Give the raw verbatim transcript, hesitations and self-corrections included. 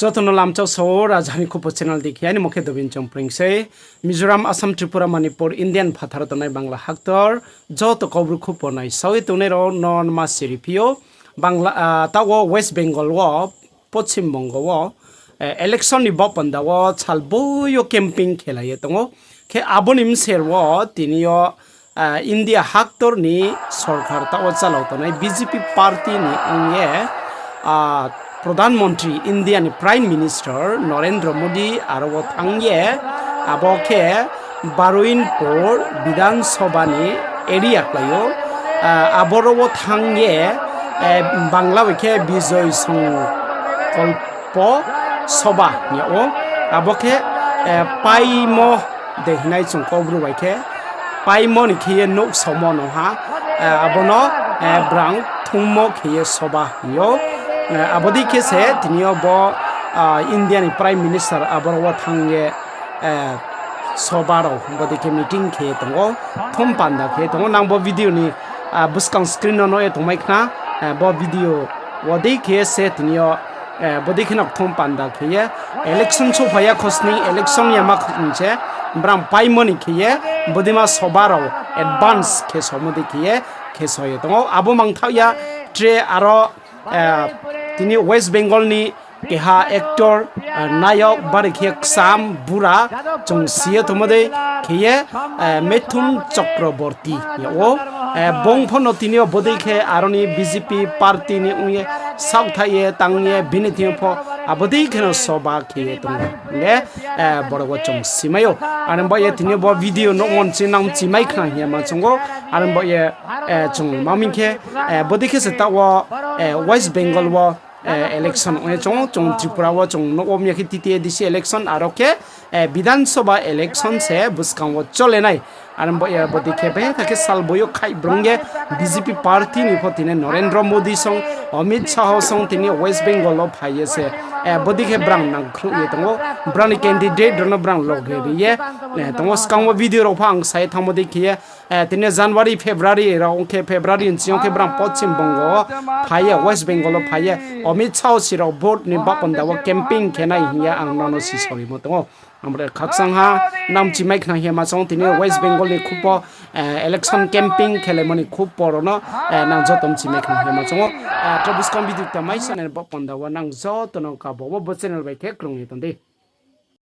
Joto no lamchak sao, Rajhani Khupo channel dei khe, aini mo khe Dobin Chongpreng sei. Mizoram, Assam, Tripura, Manipur, Indian phathar tongnai Bangla haktor, joto Kaubru khupo naisao ye tongnai rao no ma siri phi ou. Bangla, ah, taoh wo West Bengal wo, Poschim Bongo wo, eh, election ni baoh panda wo sal boi yo camping khelai ye tong ou. Khe abo ni bser wo tini yo, ah, India haktor ni sorkar taoh wo chalao tongnai B J P party ni ong ye, ah, Pradhan Mantri, India ni Prime Minister Narendra Modi aro wo thanng ye, abo khe Baruinpur Bidhan Sabha ni area klái ou. Ah, aboro wo thanng ye, eh, Bangla bai khe Bijoy Song- kolpo Sabha hing yag ou. Abo khe, eh, paimo de hinai chung Kaubru bai khe, paimo ni khe ye nouh saomo no ha, eh, abo no, eh, brang thungmo khe ye Sabha hing ou. Eh, abo dei khe se tini yo bo, ah, India ni Prime Minister aboro wo thanng ye, eh, Sabha rao bo dei khe meeting khe ye tong ou, thum panda khe ye tong ou. Nang bo video ni, ah, buskang screen no nuh ye tongmai khna, eh, bo video wo dei khe se tini yo, eh, bo dei khe no thum panda khe ye election souhphai ya khosning, election yama khosning se brang paimo ni khe ye bodeima Sabha rao advance khe somo dei khe ye khe so ye tong ou. Abo mangthaoh ya tre aro, eh, tini West Bengal ni keha actor, eh, nayok bari khe kcham bura chung si ye tongmo dei khe ye, eh, Mithun Chakraborty hing yag ou. Eh, bung pho no tini yo bo dei khe aro ni B J P party ni ong ye saohthaih ye tang ye bini thing yo pho abo dei khe no Sabha khe ye tong ou hing ye, eh, boro wo chung si mai ou. Are baoh ye tini yo bo video nuhmo ni ching nang mchimai khna hing ye ma choung ou. Are baoh ye, eh, chung ma mi khe, eh, bo dei khe se taoh wo, eh, West Bengal wo, eh, election ong ye chung, chung Tripura wo chung nuh wo mi ya khe T T A D C election aro khe, eh, Bidhan Sabha election se buskang wo chole nai. Are baoh ye bo dei khe betha khe sal boi yo khaih brung ye B J P party ni pho tini Narendra Modi song, Amit Shah song tini West Bengal wo phai ye se, eh, bo dei khe brang nangkhruh ye tong ou, brang ni candidate rao no brang loge ri ye, eh, tong ou. Skang wo video rao pho ang sa ye thanngmo dei khe ye, eh, tini January, February rao ong khe, February ni sing yo khe brang Poschim Bongo wo phai ye, West Bengal wo phai ye, Amit Shah si rao vote ni baoh panda wo camping khe nai hing ye ang nono si sorimo tong ou. Abo de khakchang ha, nang mchimai khna hing ye ma choung ou, tini West Bengal ni khupo, eh, election camping khelaimo ni khupo rao no, eh, nang joto mchimai khna hing ye ma choung ou. Eh, tre buskang video ta mai sa nai baoh panda wo nang joto no kabo wo bo channel bai khe krung ye tong di.